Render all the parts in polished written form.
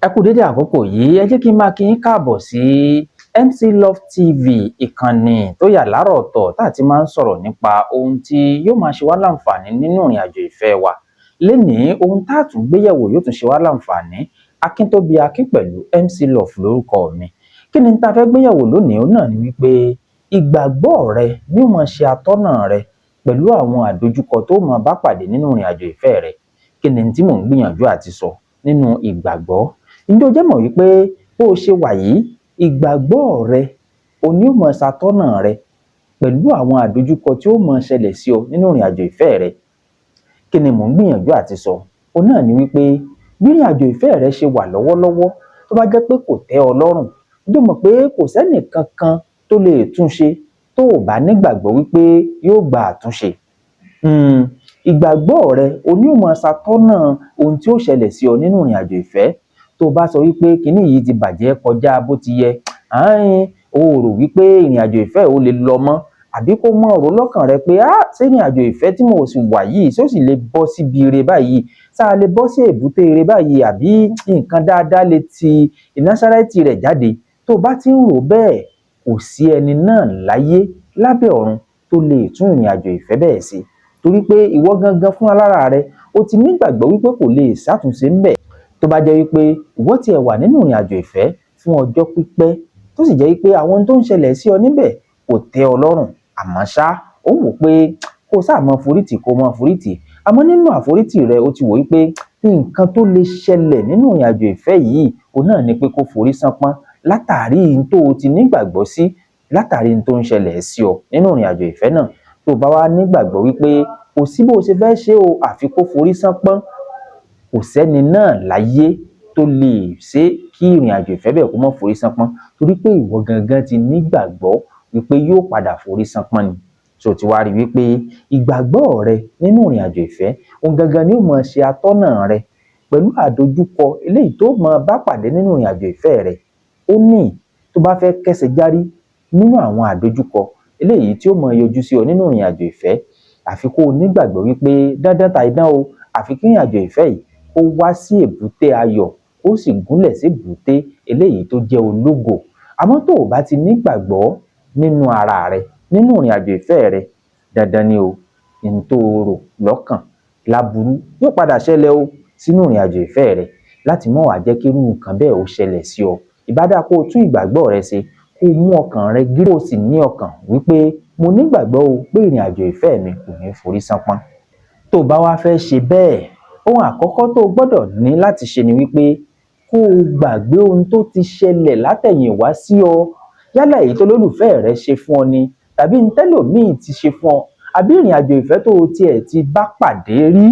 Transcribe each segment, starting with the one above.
Ẹ kú dédé àkókò yìí. Ẹ jẹ́ kí n máa kí yín káàbọ̀ sí MC Love TV, ìkànnì tó yà láàrọ̀ ọ̀tọ̀ tá a ti máa ń sọ̀rọ̀ nípa ohun tí yóò máa ṣe wá láǹfààní nínú ìrìn àjò ìfẹ́ wa. Lénìí, ohun tá a tún gbéyẹ̀wò yóò tún ṣe wá láǹfààní. Akíntóbi Akínpẹ̀lú MC Love lórúkọ mi. Kí ni tá a fẹ́ gbéyẹ̀wò lónìí? Òun náà ni wípé ìgbàgbọ́ rẹ ni ó máa ṣe atọ́nà rẹ pẹ̀lú àwọn àdojúkọ tó máa bá pàdé nínú ìrìn àjò ìfẹ́ rẹ. Kí ni tí mò ń gbìyànjú àti sọ nínú ìgbàgbọ́? Ǹjẹ́ o jẹ́ mọ̀ wípé bó o ṣe wà yìí, ìgbàgbọ́ rẹ òun ni ó máa ṣatọ́nà rẹ pẹ̀lú àwọn àdojúkọ tí ó máa ṣẹlẹ̀ sí ọ nínú ìrìn àjò ìfẹ́ rẹ? Kí ni mò ń gbìyànjú àti sọ? Òun náà ni wípé bí ìrìn àjò ìfẹ́ rẹ ṣe wà lọ́wọ́lọ́wọ́, tó bá jẹ́ pé kò tẹ́ ọ lọ́rùn, ǹjẹ́ o mọ̀ pé kò sẹ́nì kankan tó lè túnṣe tó o bá nígbàgbọ́ wípé yóò gba àtúnṣe? Ìgbàgbọ́ rẹ òun ni ó máa ṣatọ́nà ohun tí ó ṣẹlẹ̀ sí ọ nínú ìrìn àjò ìfẹ́. Tó o bá sọ wípé kinní yìí ti bàjẹ́ kọjá bó ti yẹ, o rò wípé ìrìn àjò ìfẹ́ ò lè lọ mọ́, àbí kó mọ̀ rò lọ́kàn rẹ pé á ṣé ìrìn àjò ìfẹ́ tí mo sì wà yìí, ṣé ó sì lè bọ́ síbi ire báyìí, ṣá a lè bọ́ sí èbúté ire báyìí, àbí nǹkan dáadáa lè ti Násárẹ́tì rẹ̀ jáde? Tó o bá ti ń rò bẹ́ẹ̀, kò sí ẹni náà láyé lábẹ́ ọ̀run tó lè tún ìrìn àjò ìfẹ́ bẹ́ẹ̀ ṣe, torí pé ìwọ gangan fún alára rẹ, o ti nígbàgbọ́ wípé kò lè ṣàtúnṣe ńbẹ̀. Tó bá jẹ́ wípé ìwọ tiẹ̀ wà nínú ìrìn àjò ìfẹ́ fún ọjọ́ pípẹ́, tó sì jẹ́ wípé àwọn ohun tó ń ṣẹlẹ̀ sí ọ níbẹ̀ kò tẹ́ ọ lọ́rùn, àmọ́ ṣá ó wò pé kó o sáà máa forítì, kó o máa forítì, àmọ́ nínú àforítì rẹ, o ti wò wípé nǹkan tó lè ṣẹlẹ̀ nínú ìrìn àjò ìfẹ́ yìí, òun náà ni pé kó forí ṣánpọ́n, látàrí n tó o ti nígbàgbọ́ sí, látàrí n tó ń ṣẹlẹ̀ sí ọ nínú ìrìn àjò ìfẹ́ náà. Tó o bá wá nígbàgbọ́ wípé kò sí bó o ṣe fẹ́ ṣe o, àfi kó forí ṣánpọ́n, kò sẹ́ni náà láyé tó lè ṣe kí ìrìn àjò ìfẹ́ bẹ́ẹ̀ kó má forí ṣánpọ́n, torí pé ìwọ gangan ti nígbàgbọ́ wípé yóò padà forí ṣánpọ́n ni. So ti wá rí wípé ìgbàgbọ́ rẹ nínú ìrìn àjò ìfẹ́, òun gangan ni ó máa ṣe atọ́nà rẹ pẹ̀lú àdojúkọ eléyìí tó máa bá pàdé nínú ìrìn àjò ìfẹ́ rẹ. Ó ní tó bá fẹ́ kẹ́sẹ̀ járí nínú àwọn àdojúkọ eléyìí tí ó máa yọjú sí ọ nínú ìrìn àjò ìfẹ́, àfi kó o nígbàgbọ́ wípé dandan tàìdán o, àfi kí ìrìn àjò ìfẹ́ yìí kó wá sí èbúté ayọ̀, kó sì gúnlẹ̀ sí èbúté eléyìí tó jẹ́ ológo. Àmọ́ tó o bá ti nígbàgbọ́ nínú ara rẹ, nínú ìrìn àjò ìfẹ́ rẹ, dandan ni o, n tó o rò lọ́kàn láburú yóò padà ṣẹlẹ̀ o sínú ìrìn àjò ìfẹ́ rẹ. Láti má wàá jẹ́ kí irú nǹkan bẹ́ẹ̀ ó ṣẹlẹ̀ sí ọ, ìbá dáa kó o tún ìgbàgbọ́ rẹ ṣe, kó o mú ọkàn rẹ gírí, kó o sì ní ọkàn wípé mo nígbàgbọ́ o pé ìrìn àjò ìfẹ́ mi kò ní forí ṣánpọ́n. Tó o bá wá fẹ́ ṣe bẹ́ẹ̀, ohun àkọ́kọ́ tó o gbọ́dọ̀ ní láti ṣe ni wípé kó o gbàgbé ohun tó ti ṣẹlẹ̀ látẹ̀yìnwá sí ọ, yálà èyí tó lólùfẹ́ rẹ ṣe fún ọ ni, tàbí n tẹ́lòmíì ti ṣe fún ọ, àbí ìrìn àjò ìfẹ́ tó o tiẹ̀ ti bá pàdé rí.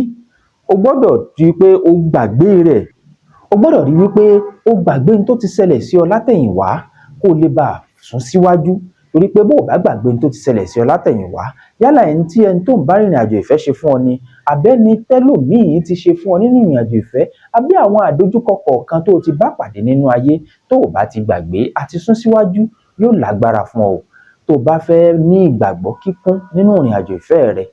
O gbọ́dọ̀ rí pé o gbàgbé rẹ̀. O gbọ́dọ̀ rí wípé o gbàgbé ohun tó ti ṣẹlẹ̀ sí ọ látẹ̀yìnwá, kó o lè bá a sún síwájú, torí pé bó o bá gbàgbé ohun tó ti ṣẹlẹ̀ sí ọ látẹ̀yìnwá, yálà ẹni tí ẹni tó ń bá rìnrìn àjò ìfẹ́ ṣe fún ọ ni, àbẹ́ni tẹ́lòmíì ti ṣe fún ọ nínú ìrìn àjò ìfẹ́, àbí àwọn àdojúkọ kọ̀ọ̀kan tó o ti bá pàdé nínú ayé, tó o bá ti gbàgbé àti sún síwájú, yóò lágbára fún ọ o. Tó o bá fẹ́ ní ìgbàgbọ́ kíkún nínú ìrìn àjò ìfẹ́ rẹ,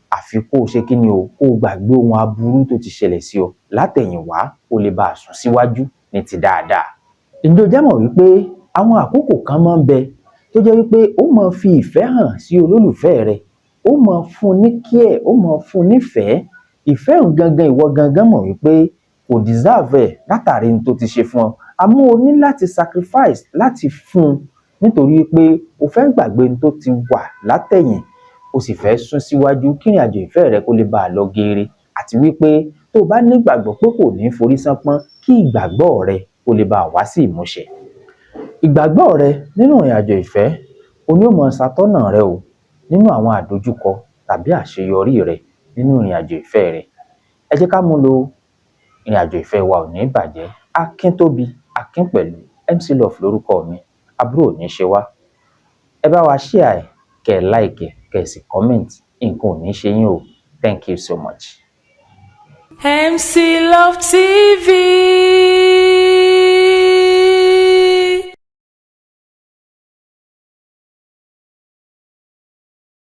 àfi kó o ṣe kí ni o, kó o gbàgbé ohun aburú tó ti ṣẹlẹ̀ sí ọ látẹ̀yìnwá, kó o lè bá a sún síwájú ní ti dáadáa. Ǹjẹ́ o jẹ́ mọ̀ wípé àwọn àkókò kan máa ń bẹ tó jẹ́ wípé ó máa fi ìfẹ́ hàn sí olólùfẹ́ rẹ, ó máa fún un ní care, ó máa fún un nífẹ̀ẹ́ ìfẹ́ òun gangan, ìwọ gangan mọ̀ wípé kò deserve ẹ̀ látàrí ohun tó ti ṣe fún ọ, àmọ́ o ní láti sacrifice láti fún un, nítorí pé o fẹ́ gbàgbé ohun tó ti wà látẹ̀yìn, o sì fẹ́ sún síwájú kí ìrìn àjò ìfẹ́ rẹ kó lè bá a lọ geere, àti wípé tó o bá nígbàgbọ́ pé kò ní forí ṣánpọ́n, kí ìgbàgbọ́ rẹ kó lè bá a wá sí ìmúṣẹ. Ìgbàgbọ́ rẹ nínú ìrìn àjò ìfẹ́, o ní ó máa ṣatọ́nà rẹ o nínú àwọn àdojúkọ tàbí àṣeyọrí rẹ nínú ìrìn àjò ìfẹ́ rẹ. Ẹ jẹ́ ká mú lo ìrìn àjò ìfẹ́ wa ò ní bàjẹ́. Akíntóbi Akínpẹ̀lú MC Love lórúkọ mi. Àbúrò ò ní ṣe wá. Ẹ bá wa share ẹ, kẹ́ ẹ like ẹ, kẹ́ ẹ sì comment. Nǹkan ò ní ṣe yín o. Thank you so much. MC Love TV.